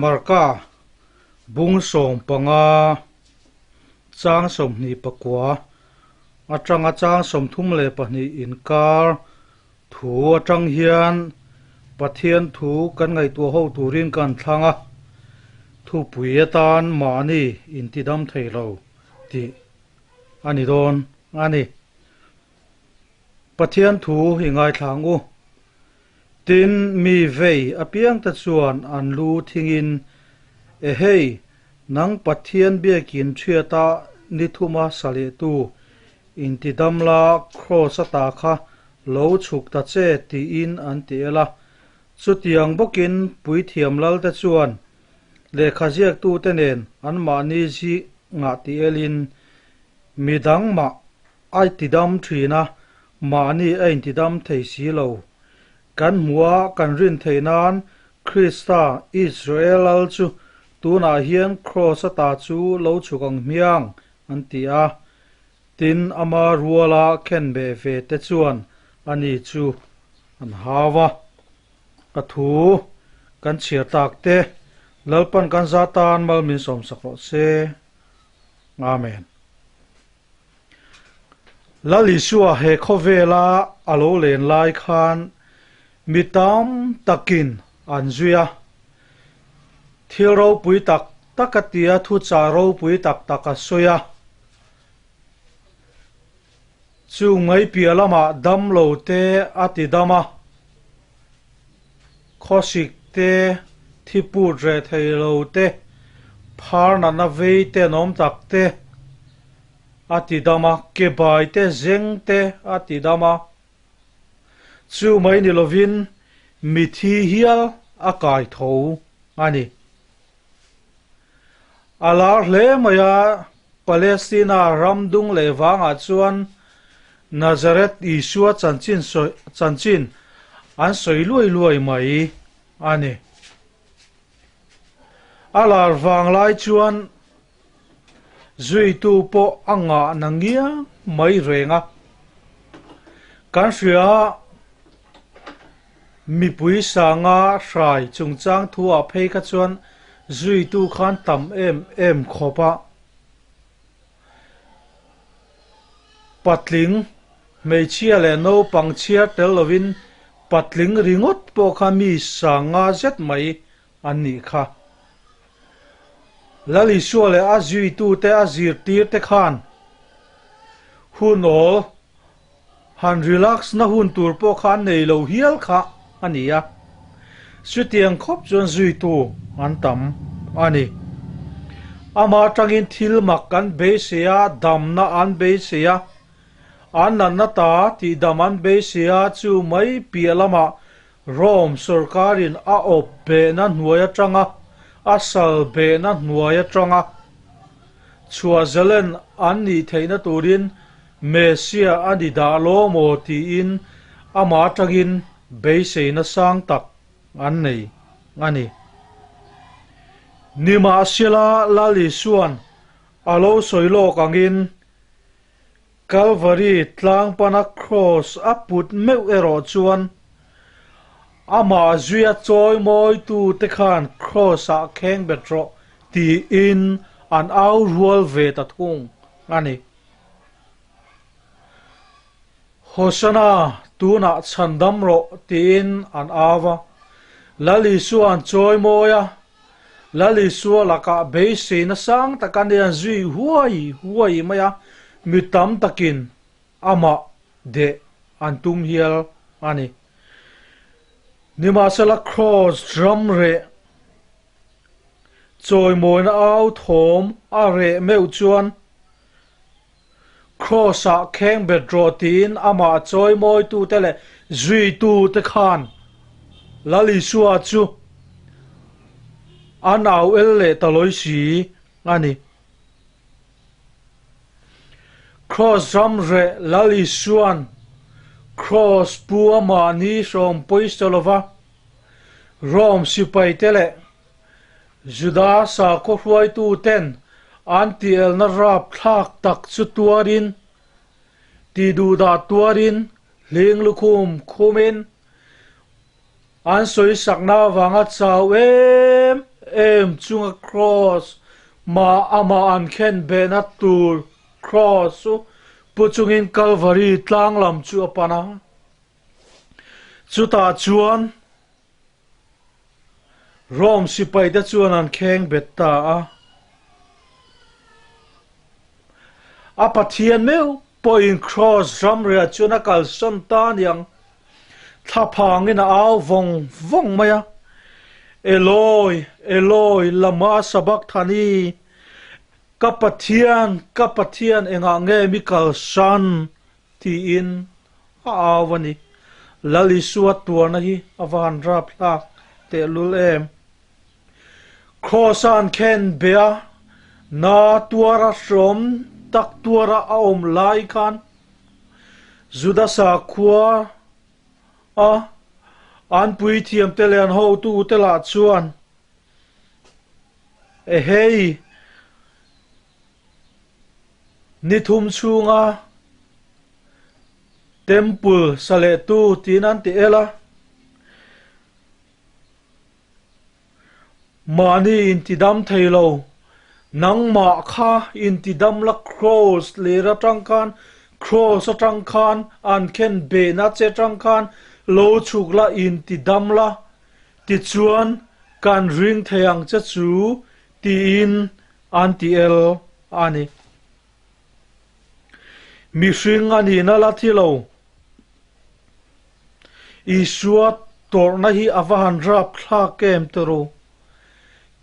Marka bung 15 chang 29 atanga chang 32 inkar thu atang hian Pathian thu kan ngaihtuah ho turin kan thlang a, thupui atan mahni intidam thei lo tih a ni dawn a ni. Pathian thu i ngaithla ang u. Tin, mi vei apiangte chuan an lu thingin, Ehei, nang Pathian biakin ṭhiata ni thuma sa lehtu, intidam la kraws ata kha lo chhuk ta che, tiin an ti el a. Chutiang bawkin puithiam lalte chuan lehkha ziaktute nen anmahni zingah ti elin, Midang mah A tidam thin a, mahni a intidam thei si lo. Kan hmuh a kan rin theih nan Krista, Israel lal chu tunah hian kraws ata chu lo chhuk ang hmiang, an ti a. Tin, ama ruala khen beh ve te chuan ani chu an hau a. Ka thu kan chhiar tak te, Lalpan kan za tan mal min sawmsak rawh se. Amen. Lal Isua he khawvela a lo len lai khan mi tam takin an zui a, thil ropui tak tak a tia thuchah ropui tak tak a sawi a. Chung mai piah lamah damlo te a ti dam a, khawsik te, thiput reh thei lo te, phar natna vei te an awm tak te a ti dam a, ke bai te, zeng te a ti dam a. Chu mai ni lovin mithi hial a kai tho a ni. A lar hle mai a, Palestina ram dung leh vangah chuan Nazareth Isua chanchin sawi chanchin an sawi luai luai mai a ni. A lar vang lai chuan zuitu pawh a ngah na ngiang mai reng a. Kan hria a, mipui sanga hrai chungchang thuah phei kha chuan zuitu khan tam em em khawp a. Patling, hmeichhia leh naupang chhiar tel lovin patling ringawt pawh kha mi sanga zet mai an nih kha. Lal Isua leh a zuitute a zirtirte khan hun awl han relax na hun tur pawh kha an nei lo hial kha a ni a. Chutiang khawp chuan zuitu an tam a ni. Amah atangin thil mak an beisei a, damna an beisei a, an natna ta tihdam an beisei a, chu mai piah lamah Rome sawrkarin a awp behna hnuai atanga a sal behna hnuai atanga chhuah zalen an nih theihna turin Messiah a ni dah law maw tiin amah atangin beiseina sang tak an nei a ni. Nimahsela Lal Isua'n a lo sawi lawk angin Kalvari tlang pana kraws a put meuh erawh chuan amah zuia chawi mawitute khan kraws-ah kheng bet rawh tiin an au rual ve ta thung a ni. Hosanna, tunah chhandam rawh tiin an au a, Lal Isua an chawi mawi a, Lal Isua lakah beiseina sang tak a nia zui huai huai mai a, mi tam takin amah deh an tum hial a ni. Nimahsela Kraws ram reh chawimawina au thawm a reh meuh chuan Kraws-ah kheng bet rawh tiin amah chawimawitute leh zuitute khan Lal Isua chu an au el leh ta lawi si a ni. Kraws ram reh Lal Isua'n kraws pu amahni hrawm pawisa lova Rome sipaite leh Juda sakhaw hruaituten an tielna rapthlak tak chu tuarin, tihduhdah tuarin, hling lukhum khumin, an sawisakna avanga chau em em chunga Kraws mah amah an khen behna tur Kraws chu pu chungin Kalvari tlang lam chu a pan a. Chutah chuan Rome sipaite chuan an kheng bet ta a. A Pathian meuh pawhin Kraws ramriah chuan a kalsan ta aniang. Thlaphangin a au vawng vawng mai a, Eloi, Eloi, lama sabachthani, ka Pathian, ka Pathian engah nge mi kalsan? tiin a au a ni. Lal Isua tuarna hi a va han rapthlak tehlul em! Kraws-a an khen be a, na tuara hrawm tak tuara a awm lai khan Juda sakhua a an puithiamte leh an hotute lah chuan, Ehei, ni thum chhunga temple sa lehtu tiin an ti el a. Mahni intidam thei lo, nangmah kha intidam la Kraws ler atang khan, Kraws atang khan an khen behna che atang khan lo chhuk la intidam la, tichuan kan ring thei ang che chu tiin an ti el a ni. Mihring a nihna la thi lo. Isua tawrhna hi a va han rap thlak em tawrh u.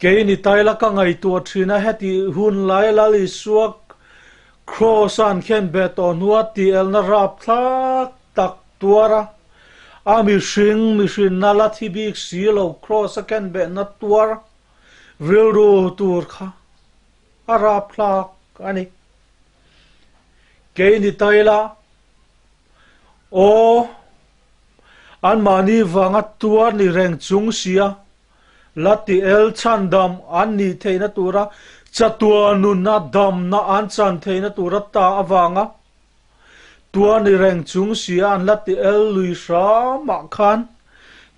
Kei ni taila ka ngaihtuah thin a heti hun lai Lal Isua Kraws a an khen beh tawh hnua tih elna rap thlak tak tuar a, a mihring mihrinna la thi bik si lo Kraws a khen behna tuar rilru tur kha a rap thlak a ni. Kei ni taila Aw, anmahni vanga tuar ni reng chung sia, la ti el chhandam an nih theihna tura chatuah nunna damna an chan theihna tura ta avanga tuar ni reng chung sia an la ti el lui hramah khan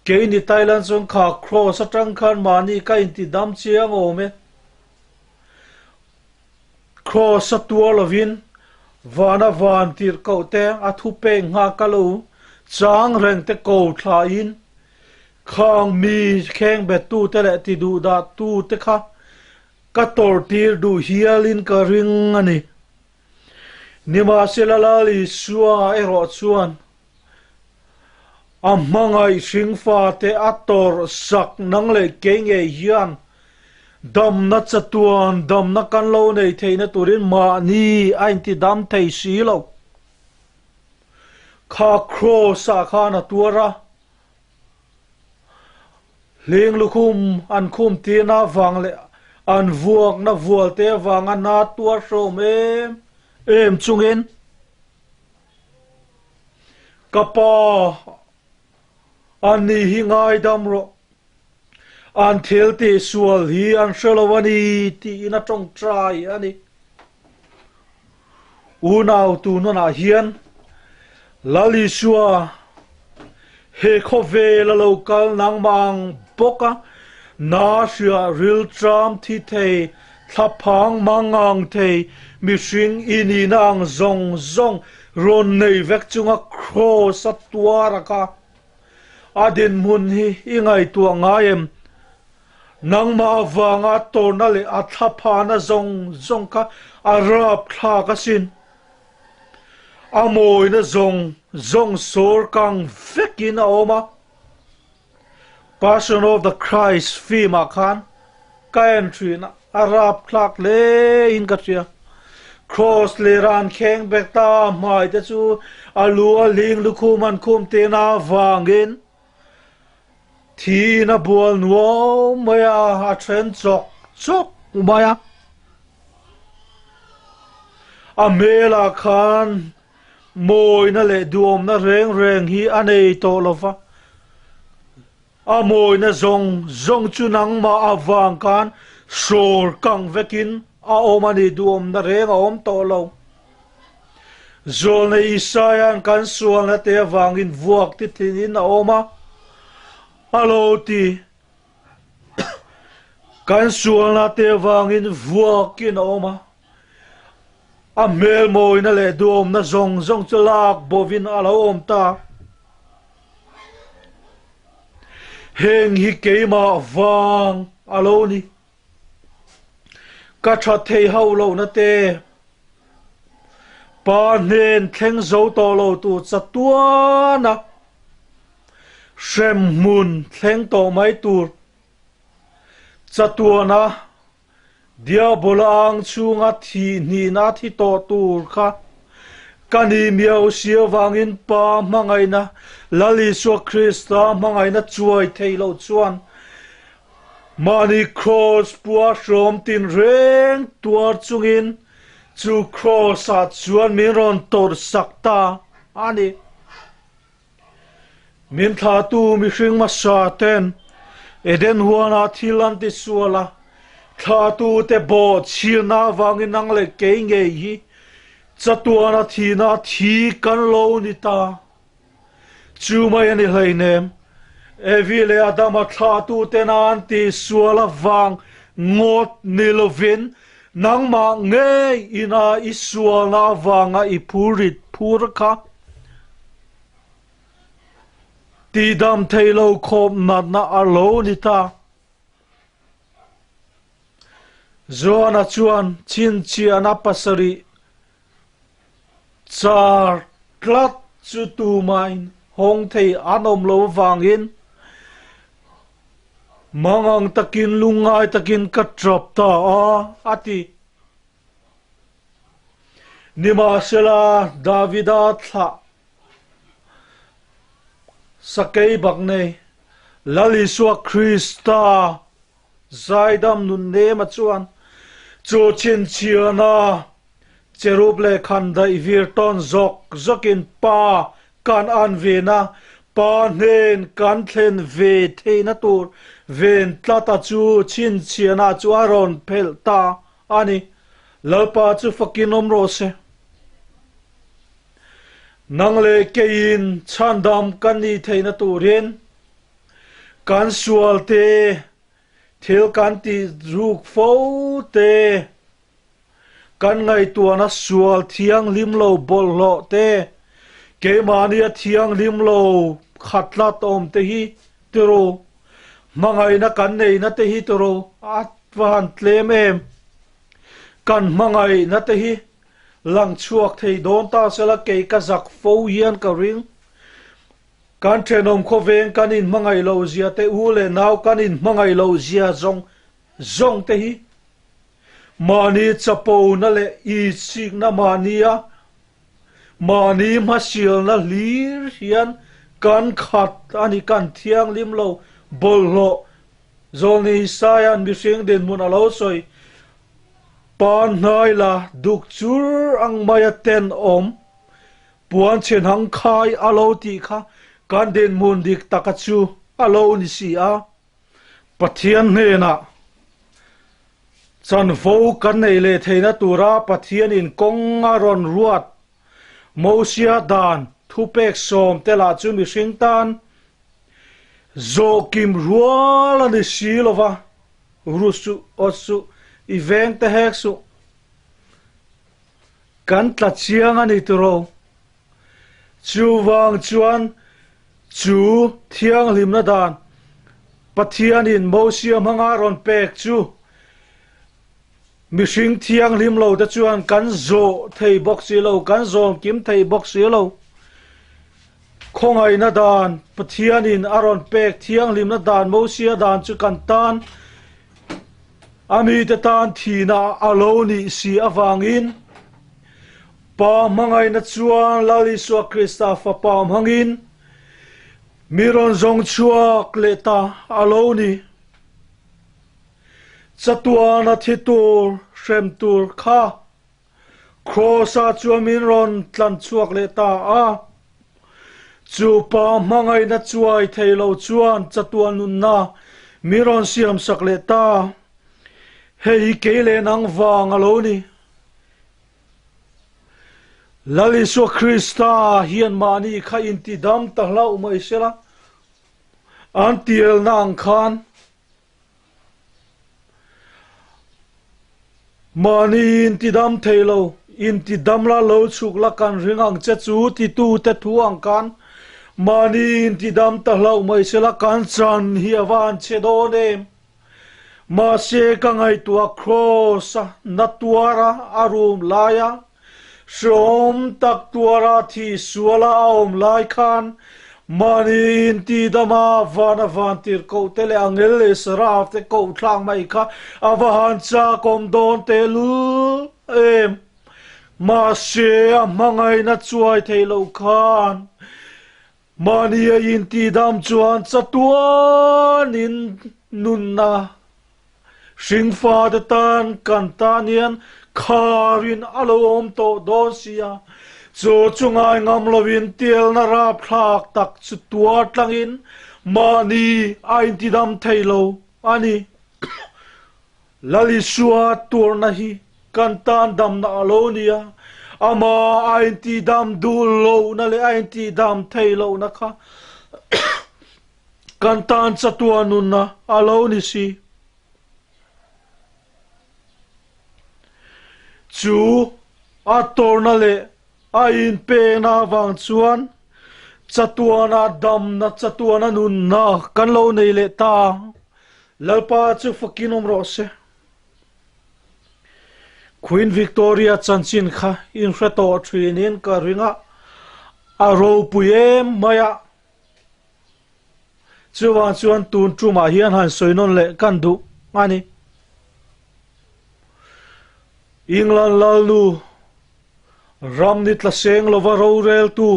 keini Thailand chuan kha kraws atang khan mahni ka inti dam chiang awm e. Kraws a tuar lovin vana van tirhkoh te a thupek nghak a lo chang reng te ko thlain khang mi khengbettu te leh tiduhdah tu te kha ka tawrhtir duh hialin ka ring a ni. Nimahsela Lal Isua erawh chuan A hmangaih hringfate a tawrh sak nang leh kei ngei hian damna chatuan damna kan lo nei theihna turin mahni a inti dam thei si lo. Kha Kraws-ah khan a tuar a, hling lukhum an khum tirna avang leh an vuakna vualte avanga na tuar hrawm em em chungin, Ka pa, an ni hi ngaidam rawh. An thil tih sual hi an hre lo a ni tiin a tawngtai a ni. Unau tunanah hian Lal Isua he khawvel a lo kal nangmah ang bawk a, na hria rilṭam thi thei, thlaphang mangang thei, mihring i nihna ang zawng zawng rawn nei vek chunga kraws a tuar a kha. A dinhmun hi i ngaihtuah ngai em? Nangmah avanga a tawrhna leh a thlaphana zawng zawng kha a rapthlak asin. A mawina zawng zawng sawr kang vekin a awm a. Passion of the Christ film ah khan ka en thin a, a rapthlak hle in ka hria. Cross leh ran kheng bek ta hmai te chu a lu a hling lukhum an khum tihna avangin Thiin a bual nuau mai a, a then chawk chawk mai a. A hmelah khan mawina leh duhawmna reng reng hi a nei tawh lo va. A mawina zawng zawng chu nangmah avang khan hrawr kang vekin a awm a ni, duhawmna reng a awm tawh lo. Zawlna Isaia'n kan sualna te avangin vuak ti thlinin a awm a, a lo ti. Kan sualna te avangin vuakin a awm a, a hmel mawina leh duhawmna zawng zawng chu lak bovin a lo awm ta. Heng hi keimah vang a lo ni. Ka tha thei hauh lohna te, Pa hnen thleng zo tawh lo tur chatuana hremhmun thleng tawh mai tur chatuana Diabola ang chhunga thih hnihna thi tawh tur kha ka ni miau si avangin Pa hmangaihna Lal Isua Krista hmangaihna chuai thei loh chuan Mahni kraws pua hrawm tinreng tuar chungin chu kraws-ah chuan min rawn tawrh sak ta a ni. Min thlahtu mihring hmasa ten Eden huanah thil an ti sual a, thlahtute bawh chhirna avangin nang leh kei ngei hi chatuana thihna thi kan lo ni ta. Chu mai a ni hleinem, Evi leh Adama thlahtuten an tihsual avang ngawt ni lovin nangmah ngei ina i sualna avanga i phurrit phur kha tihdam theih lo khawp natna a lo ni ta. Joana chuan chhinchhiahna pasarih Char tlat chu tumahin hawng thei an awm lo avangin mangang takin lungngai takin ka tap ta a, a ti. Nimahsela Davida thlah sakei bak nei Lal Isua Krista zaidam nunnema chuan chu chhinchhiahna Cherub leh khandaih vir tawn zawk zawkin pa kan an ven a, pa hnen kan thlen ve theihna tur ven tlata chu chhinchhiahna chu a rawn phelh ta a ni. Lalpa chu fakin awm rawh se. Nang leh keiin chhandam kan nih theihna turin kan sual te, thil kan tih ruk fo te, Kan ngaihtuahna sual thianghlim lo bawlhhlawh te, keimahnia thianghlim lo khatlat awm te hi tiraw, hmangaihna kan neihna te hi tiraw a va han tlem em? Kan hmangaihna te hi lang chhuak thei dawn ta sela kei ka zak fo hian ka ring. Kan thenawm khawveng kan inhmangaih loh zia te, u leh nau kan inhmangaih loh zia zawng zawng te hi Mahni chapona leh itsikna mahnia mahni hmasialna hlir hian kan khat a ni, kan thianghlim lo bawlhhlawh Zawlni Isaia'n mihring dinhmun a lo sawi pan hnai la duk chur ang maia tenawm puan chhenhang khai a lo tih kha kan dinhmun dik taka chu a lo ni si a. Pathian hnenah chanvo kan neih leh theihna tura Pathianin kawng a rawn ruat Mosia dan thupek sawmte lah chu mihring tan zawhkim rual a ni si lo va, ru suh, awt suh, i veng te hek suh, kan tla chiang a ni tiraw? Chuvang chuan chu thianghlimna dan Pathianin Mosia hmanga rawn pek chu mihring thianghlim lo te chuan kan zawh thei bawk si lo, kan zawm kim thei bawk si lo. Khawngaihna dan Pathianin a rawn pek thianghlimna dan Mosia dan chu kan tan a mite tan thihna a lo nih si avangin Pa hmangaihna chuan Lal Isua Krista Fapa hmangin mi rawn zawng chhuak leh ta a lo ni. Chatuana thi tur hrem tur kha Kraws-ah chuan min rawn tlan chhuak leh ta a. Chu Pa hmangaihna chuai thei lo chuan chatuan nunna mi rawn siamsak leh ta. Hei hi kei leh nang vang a lo ni. Lal Isua Krista hian mahni kha intidam ta hlauh mai sela, an tielna ang khan. Mahni intidam thei lo, intidam la lo chhuk la kan ring ang che chu titute thu ang khan mahni intidam ta hlauh mai sela kan chan hi a va han che dawn em? Mahse ka ngaihtuah Kraws a na tuar a, a rum lai a, hrehawm tak tuara thih suala a awm lai khan mahni intihdama vana vantirhkoh te leh angel leh saraf te koh thlak mai kha a va han chakawm dawn tehlul em. Mahse a hmangaihna chuai theih loh khan Mahni a intihdam chuan chatuanin nunna hringfate tan kan tan hian kharin a lo awm tawh dawn si a, chu chu ngai ngam lovin tialna rapthlak tak chu tuar tlangin mahni a intidam thei lo a ni. Lalisua tuarna hi kan tan damna a lo ni a, amah a intihdam duh lohna leh a intihdam theih lohna kha kan tan chatuah nunna a lo ni si. Chu a tawrhna leh a inpekna avang chuan chatuana damna, chatuana nunna kan lo nei leh ta. Lalpa chu fakin awm rawh se. Queen Victoria chanchin kha in hre tawh thinin ka ring a, a ropui em mai a. Chuvang chuan tun tumah hian han sawi nawn leh kan duh a ni. England Lalnu ram ni tla seng lova roreltu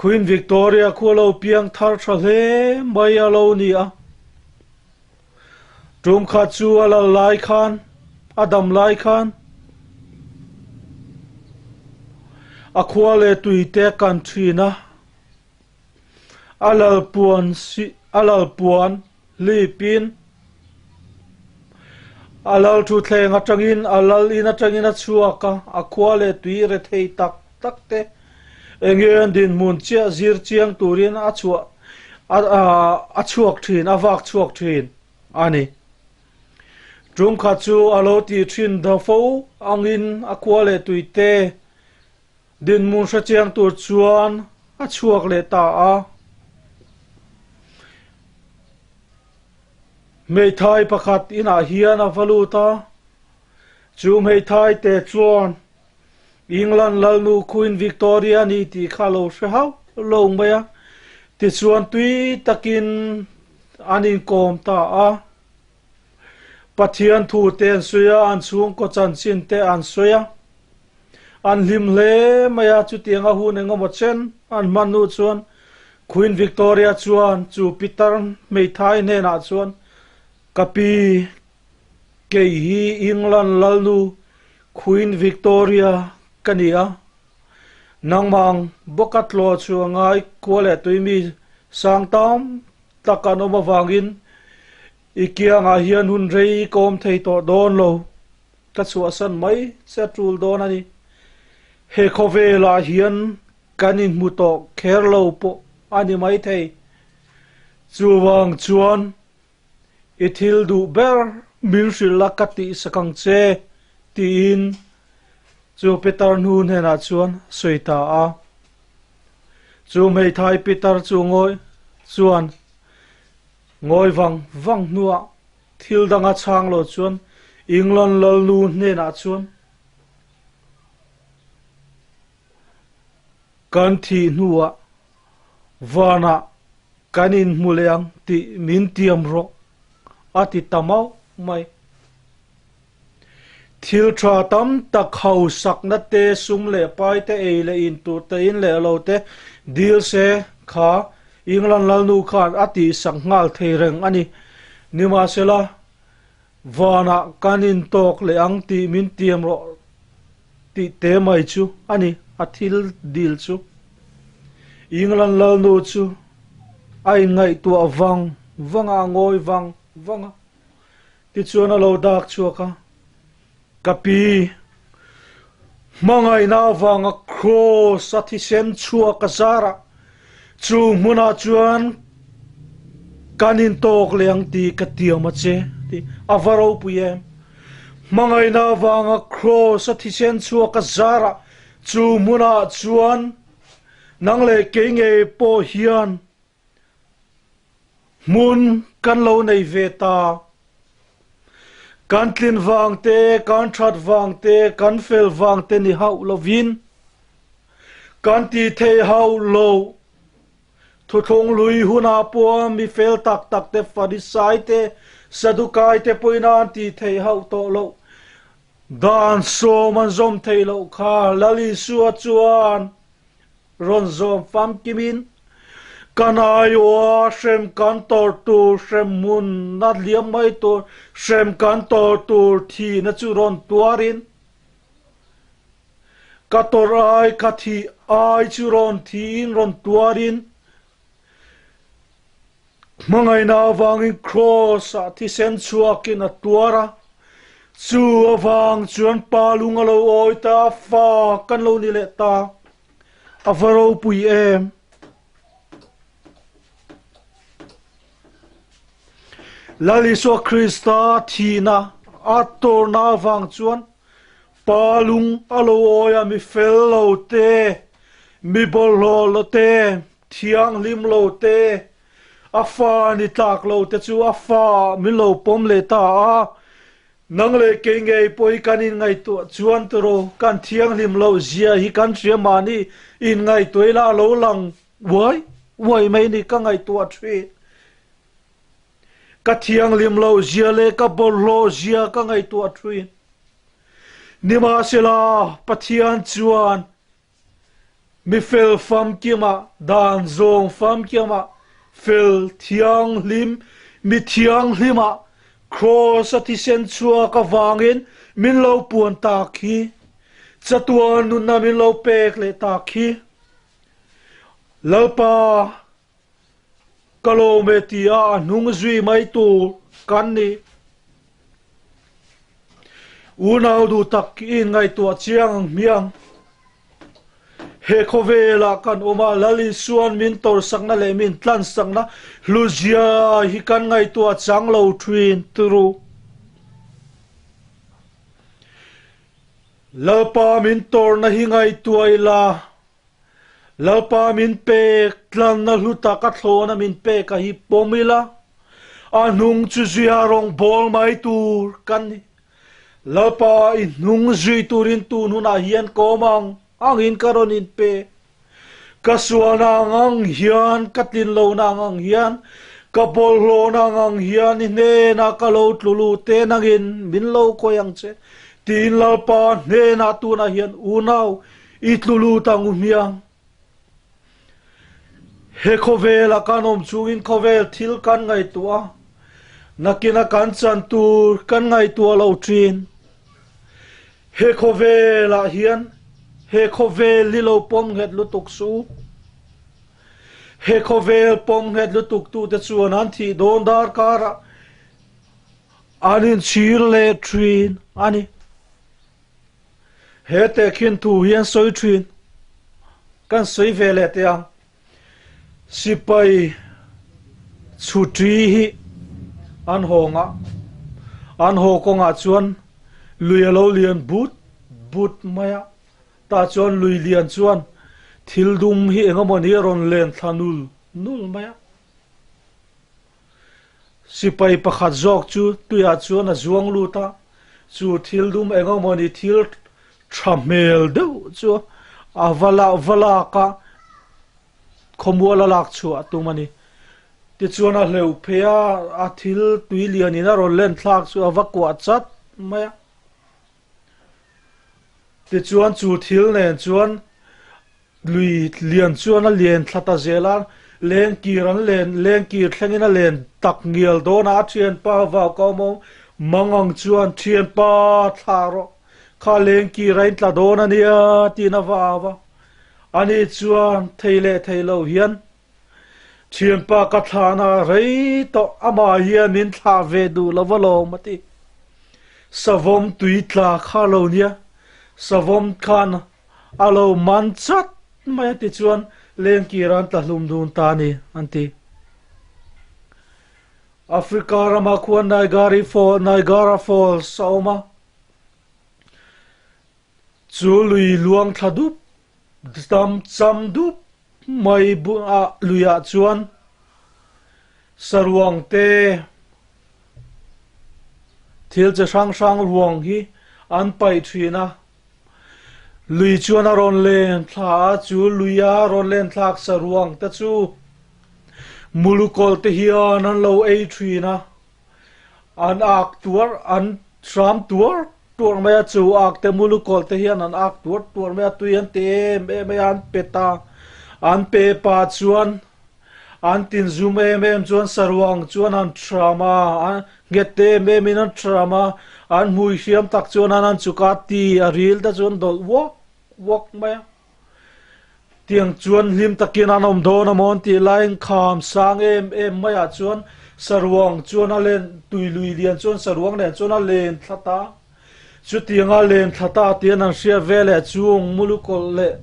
Queen Victoria khu a lo piang thar tha hle mai a lo ni a. Tum khat chu a lal lai khan, a dam lai khan a khua leh tui te kan thin a, a lal puan si a lal puan hlipin a lal thutthleng atangin a lal in atangin a chhuak a, a khua leh tui rethei tak tak te eng nge an dinhmun chiah zir chiang turin a chhuah a chhuak thin a vak chhuak thin a ni. Tum khat chu a lo tih thin da fo angin a khua leh tui te Dinhmun hrechiang tur chuan a chhuak leh ta a. Hmeithai pakhat inah hian a va lut a, chu hmeithai te chuan England lalnu Queen Victoria a ni tih kha a lo hre hauh lo mai a, tichuan tui takin an inkawm ta a. Pathian thu te an sawi a, an chhungkaw chanchin te an sawi a. An hlim hle mai a, chutianga hun engemaw chen an hman hnu chuan Queen Victoria chuan chu pitar hmeithai hnenah chuan, Ka pi, kei hi England lalnu Queen Victoria ka ni a, nangmang bawka tlawh chu a ngai khua leh tui mi sang tam tak an awm avangin i kiangah hian hun rei ka awm thei tawh dawn lo. Ka chhuahsan mai che a tul dawn a ni. He khawvelah hian kan inhmu tawh kher lo pawh a ni maithei. Chuvang chuan i thil duh ber min hrilh la ka tihsak ang che tiin chu Peter hnu hnenah chuan sawi ta a. Chu hmeithai Peter chu ngawi chuan ngawi vang vang hnuah Thil danga chhang lo chuan England lalnu hnenah chuan kan thih hnuah vanah kan inhmu leh ang tih min tiam rawh a ti ta mauh mai. Thil tha tam tak hausakna te, sum leh pai te, ei leh in tur te, in leh lo te dil se kha England lalnu khan a tihsak nghal thei reng a ni. Nimahsela, vanah kan intawk leh ang tih min tiam rawh tih te mai chu a ni a thil dil chu. England lalnu chu a inngaihtuah vang vang a, a ngawi vang vang a. Tichuan a lo dak chhuak a, Ka pi, hmangaihna avanga Kraws a thisen chhuak a zarah chu hmunah chuan kan intawk leh ang tih ka tiam a che. Ti a va ropui em! Hmangaihna avanga Kraws a thisen chhuak a zarah chu hmunah chuan nang leh kei ngei pawh hian Hmun kan lo nei ve ta. Kan tlin vang te, kan that vang te, kan fel vang te ni hauh lovin kan ti thei hauh lo. Thuthlung hlui hunah pawh mi fel tak tak te, Farisai te, Sadukai te pawhin an ti thei hauh tawh lo. Dan sawm an zawm thei loh kha Lal Isua chuan Rawn zawm famkimin, Kan aiawha hrem kan tawrh tur hrem hmun a liam mai tur hrem kan tawrh tur thihna chu rawn tuarin, ka tawrh ai ka thih ai chu rawn thihin rawn tuarin, Hmangaihna avangin Kraws-ah thisen chhuakin a tuar a, chu avang chuan Pa lung a lo awi ta a, fa kan lo ni leh ta. A va ropui em! Lal Isua Krista thihna a tawrhna avang chuan Pa lung a lo awi a, mi fel lo te, mi bawlhhlawh lo te, Thianghlim lo te, a fa ni tlak lo te chu a fa min lo pawm leh ta a, nang leh kei ngei pawh hi kan inngaihtuah chuan tiraw kan thianghlim loh zia hi kan hria mahni inngaihtuah ila a lo lang uai uai mai ni ka ngaihtuah thin. Ka thianghlim loh zia leh ka bawlhhlawh zia ka ngaihtuah thin. Nimahsela Pathian chuan Mi fel famkima, dan zawng famkima, fel thianghlim, mi thianghlima, Kraws a thisen chhuak avangin min lo puan tak hi, chatuan nunna min lo pek leh tak hi. Lalpa, Ka lawm e tia a hnung zui mai tur kan ni. Unau duh tak i inngaihtuah chiang ang hmiang. He khawvelah kan awm a, Lal Isuan min tawrsakna leh min tlansakna hluzia hi kan ngaihtuah chang lo thin turu. Lalpa min tawrhna hi ngaihtuah ila. Lalpa min pek, tlanna hlu tak a thlawna min pek a hi pawm ila, a hnung chu zuia rawng bawl mai tur kan ni. Lalpa i hnung zui turin tun hunah hian ka awm ang angin ka rawn inpe. Ka sualna ang ang hian, ka tlin lohna ang ang hian, ka bawlhhlawhna ang ang hian i hnenah ka lo tlu lut te nangin min lo kawi ang che, tiin Lalpa hnenah tunah hian unau I tlu lut ang u hmiang. He khawvela kan awm chungin khawvel thil kan ngaihtuah a, nakina kan chan tur kan ngaihtuah lo thin. He khawvelah hian he khawvel hi lo pawm nghet lutuk suh u. He khawvel pawm nghet lutuk tute chuan an thih dawn darkarah an inchhir leh thin a ni. He tehkhin thu hi an sawi thin. Kan sawi ve leh teh ang. Sipai chhuṭi hi an hawng a, an haw kawngah chuan lui a lo lian but but mai a, tah chuan lui lian chuan thil dum hi eng emaw ni a rawn len thla nul nul mai a. Sipai pakhat zawk chu tuiah chuan a zuang lut a, chu thil dum eng emawni thil tha hmel deuh chu a va la va lak a, khawmual a lak chhuah a tum a ni. Tichuan a hleuh phei a, a thil tui lianin a rawn len thlak chu a va kuah chat mai a. Tichuan chu thil nen chuan Lui lian chuan a len thla ta zel a, lengkir an len, lengkir thlengin a len tak ngial dawn a, a thianpa vau ka awm awm mang ang chuan thianpa thla rawh, kha lengkir a intla dawn a nia tiin a va au a, ani chuan thei leh thei lo hian thianpa ka thlahna rei tawh amah hian min thlah ve duh lo alawm a ti. Savawm tui tla kha lo nia, savawm khan A lo man chat mai a ti chuan lengkir an tla hlum dun ta a ni, an ti. Africa ramah khuan Niagari Fall, Niagara Falls a awm a. Chu lui luang thla dup dam cham dup mai bulah luiah chuan saruang te thil chi hrang hrang ruang hi an paih thin a. Lui chuan a rawn len thla a, chu luia rawn len thlak saruang te chu mulukawlh te hian an lo ei thin a. An ak tuar, an hram tuar tuar mai a, chu ak te mulukawlh te hian an ak tuar tuar mai a, tui an ti em em mai a, an pe ta. An pe pah chuan An tin zum em em chuan saruang chuan an thram a, nghet em em in an thram a, an hmui hriam tak chuan an an chuk a, ti a ril te chuan dawlh uak uak mai a. Tiang chuan hlim takin an awm dawn a maw an tih laiin kham sang em em maiah chuan saruang chuan a len, tui lui lian chuan saruang nen chuan a len thlat a. Chutianga len thla ta tian an hriat ve leh chung mulukawlh leh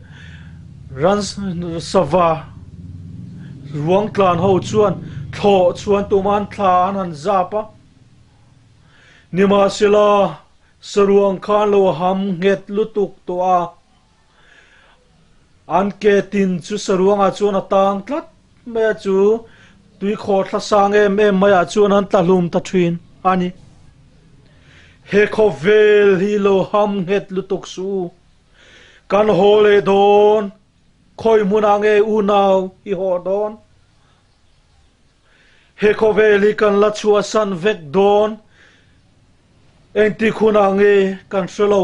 ran sava ruang tlan ho chuan thlawh chhuan tuman thla an han zap a. Nimahsela, saruang khan lo ham nghet lutuk tawh a. An ke tin chu saruangah chuan a tang tlat mai a, chu tuikhawh thla sang em em maiah chuan an tla hlum ta thin a ni. He khawvel hi lo ham nghet lutuk suh u. Kan haw leh dawn, khawi hmunah nge unau i haw dawn? He khawvel hi kan la chhuahsan vek dawn. Engtik hunah nge kan hre lo.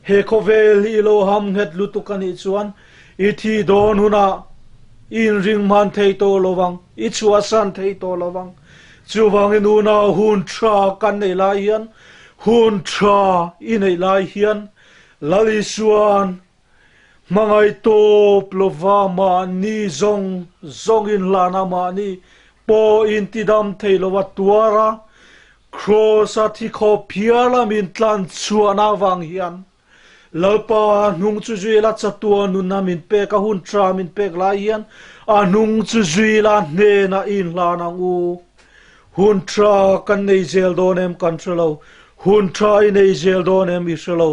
He khawvel hi i lo ham nghet lutuk a nih chuan i thi dawn hunah i inring hman thei tawh lo vang, i chhuahsan thei tawh lo vang. Chuvangin unau hun tha kan neih lai hian, hun tha i neih lai hian Lal Isua'n Hmangaih tawp lova mahni zawng zawngin hlana mahni pawh intidam thei lova tuar a, Kraws-a thi khawp phiar lamin tlan chhuahna avang hian Lalpa hnung chu zui la chatua nunna min pek a hun tha min pek lai hian a hnung chu zui la hnenah i inhlan ang u. Hun tha kan nei zel dawn em kan hre lo, hun tha i nei zel dawn em i hre lo.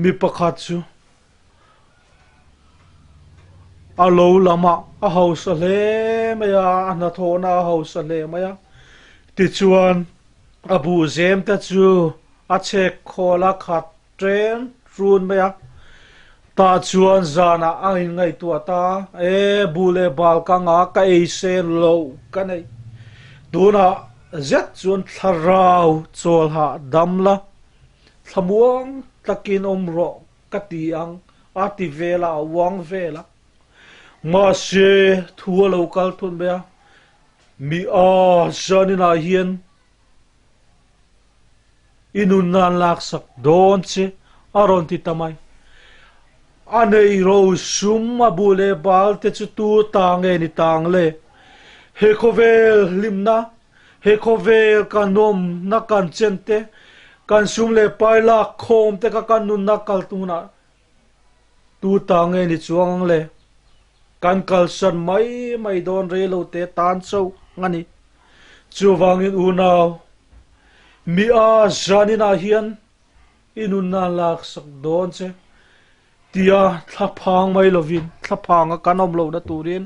Mi pakhat chu a lo lamah a hausa hle mai a, a hnathawhna a hausa hle mai a. Tichuan a buhzem te chu a chhek khawl a khat ṭen ṭun mai a. Tah chuan zanah a inngaihtuah ta a, E, buh leh bal ka nga ka ei sen loh ka nei. Tunah zet chuan thlarau chawl hahdam la. Thlamuang takin awm rawh ka ti ang, a ti vel a, a uang vel a. Mahse, thu a lo kal thun mai a, Mi a zaninah hian i nunna an laksak dawn che, a rawn ti ta mai. A nei ro sum a bu leh bal te chu tu ta nge ni tang le? He khawvel hlimna He khawvel kan nawmna kan chen te, kan sum leh pai lak khawm te kha kan nunna kal tunah tu ta nge ni chuang ang le? Kan kalsan mai mai dawn rei lo te tan chauh a ni. Chuvangin unau, mi a zaninah hian i nunna laksak dawn che. Tia thlaphang mai lovin thlaphanga kan awm lohna turin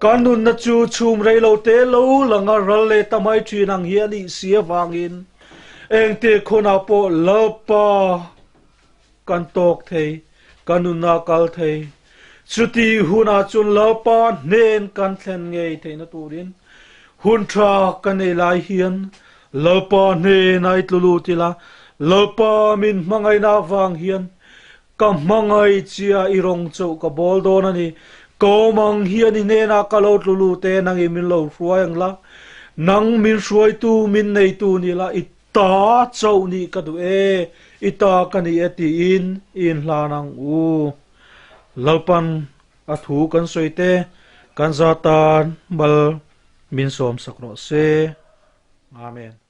kan nunna chu chhum rei lo te lo langa ral leh ta mai thin ang hi a nih si avangin engte khawnah pawh Lalpa kan tawk thei, kan nunna a kal thei. Chuti hunah chuan Lalpa hnen kan thlen ngei theihna turin hun tha ka nei lai hian Lalpa hnenah i tlu lut ila, Lalpa min hmangaihna avang hian Ka hmangaih chia i rawng chauh ka bawl dawn a ni. Ka awm ang hian i hnenah ka lo tlu lut e, nang i min lo hruai ang la. Nang min hruaitu, min neitu ni la, i ta chauh nih ka duh e, i ta ka ni e tiin i inhlan ang u. Lalpan a thu kan sawi te, kan za tan mal min sawmsak rawh se. Amen.